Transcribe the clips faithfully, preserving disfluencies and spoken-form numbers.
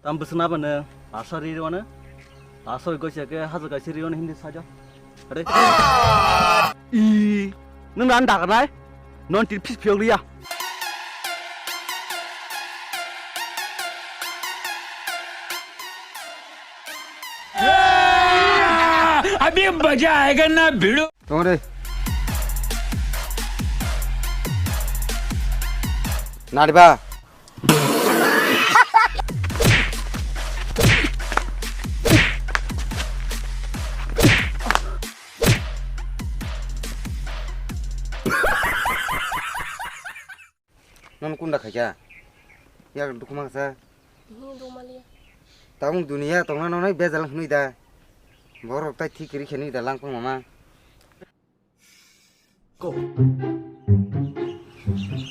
Tam bwswk nabani pasari rwani. Pasari gosi ke hajar kaisi rwani hindi saja. Are. I. Nung nan dagar nai. Non tin phis phiyok liya. अभी मजा आएगा ना भिड़ो। Tong de. Nariba. Nono kunda khaikha? Yak dukhu mangsa. Hi dukhu maliya. Tabuk duniya tongna nonai bejal hwnwi da. Borok tai thik kwrwi khenwi da langpang mama. Ko.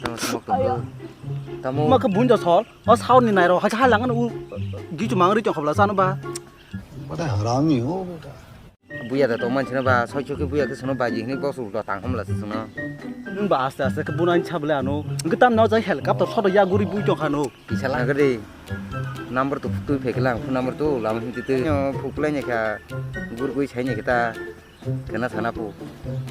Tamo smok tongo. Tamo. Ma khe buinda sol. O sauni nairo hacha halangan u gichu mangri chong khobla sanu ba. Bada harami ho beta. Buya da tong mansina ba, soi chokhe buya khe sono baji hini bosu ulta tang hamla se sono. Nwng ba aste aste khe bunani sabole ano. Hwnkhe tam nao jai helicopter sodo ya guri bui tong khano. Kisa lang gede. Number to twi phekhe lang, phone number to lama hinti twi. Yo, phuklai ne kha, gurgui sai ne khe ta. Kena sana pu.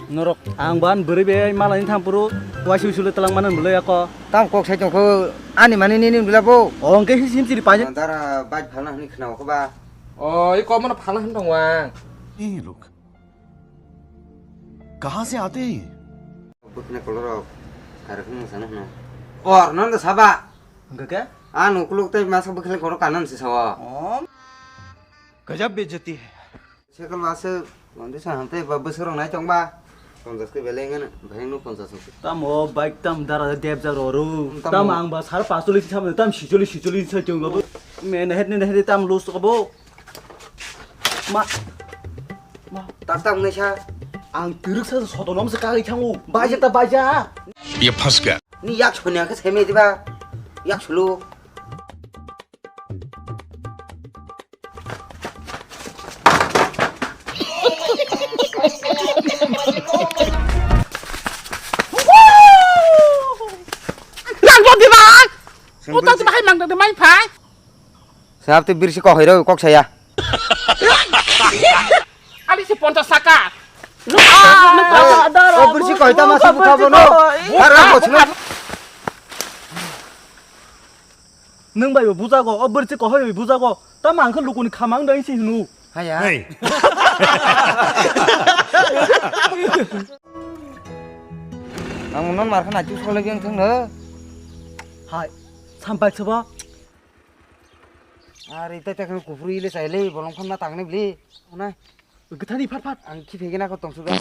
Norok, ang ban bwrwi be malani thampuru, waisi usule talang manan bwlai ako. Tam kok sai tongkho, ani mani nini bila bo. O, hwnkhe hi sim siri paje. Dara bike phalna hwnwi khna ko ba. O, i kok mano phalna hwn tong wang. ये लोग कहाँ से आते हैं ये? Bwkhna kolorok, kharokno sana hwno. Or, non da saba. Hwnkhe ke? Ano kuluk tai masa bwkhna kolorok kanan se sawa. O. गजब बेइज्जती है। Sekal ba se, mandi sa hamte ba bwswk rok nai tong ba. Ponchas khe belai ngana, bhai no ponchas rok. Tamo bike tam dara debja roro. Tamo. Tam ang ba sar pasolis sam tam sicholis sicholis sai tong ba. Me ne het ne het tam los ko bo. Ma. Ma. Tak tam nai sa. Ang twrwk sa soto nom se kagwi thango. Baja ta baja. ये फंस गया। Ni yak soni ang khe seme diba. Yak sulu. Lang bo di bai. Uta si bahai mang de mai phai. Sab te birsi kok hai ro kok saya. Ali se ponchas saka. O birsi kok hai ta ma se bukha bono. Har ang bo chuna. Nwng bai bo bujago, o bwrwi se kohor bai bujago. Tamo ang khe lukuni khamang dai si hino. Haya. Hey. Ang non mar khana chu sole geng thang no. Hai, sampai sabo. Are tai ta khang kupru ile sai le bolong khon ma tang ne bli. Onai. Githani phat phat. Ang khi phege na ko tong su ga.